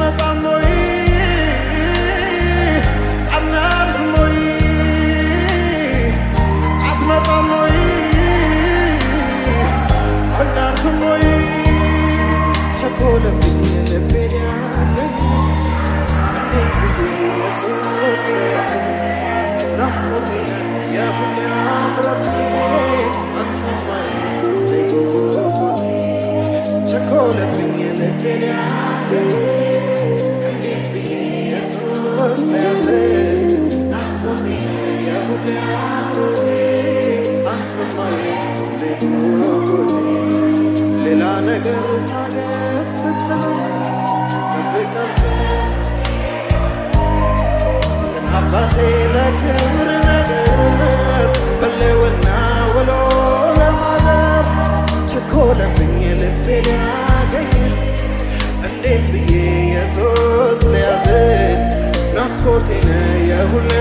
አትመጣም ወይ? አናርፍም ወይ? አትመጣም ወይ? አናርፍም ወይ? ቸኮለብኝ ልቤ ሊያገኝ፣ እንዴት ብዬ ኢየሱስ ልያዝኝ? ናፍቆቴ የሁሌ አምሮቴ፣ አንተን ማየት ሁሌ ጉጉቴ። ቸኮለብኝ ልቤ ሊያገኝ፣ እንዴት ብዬ ኢየሱስ ልያዝኝ? ናፍቆቴ የሁሌ አምሮቴ፣ አንተን ማየት ሁሌ ጉጉቴ። ሌላ ነገር ታገስ ብትለኝ መጠበቅ አልችልም። አባቴ ለክብር ነገር በሌውና ውሎ ለማደር ቸኮለብኝ ልቤ ሊያገኝ፣ እንዴት ብዬ ኢየሱስ ልያዝ? ናፍቆቴ ነህ የሁሌ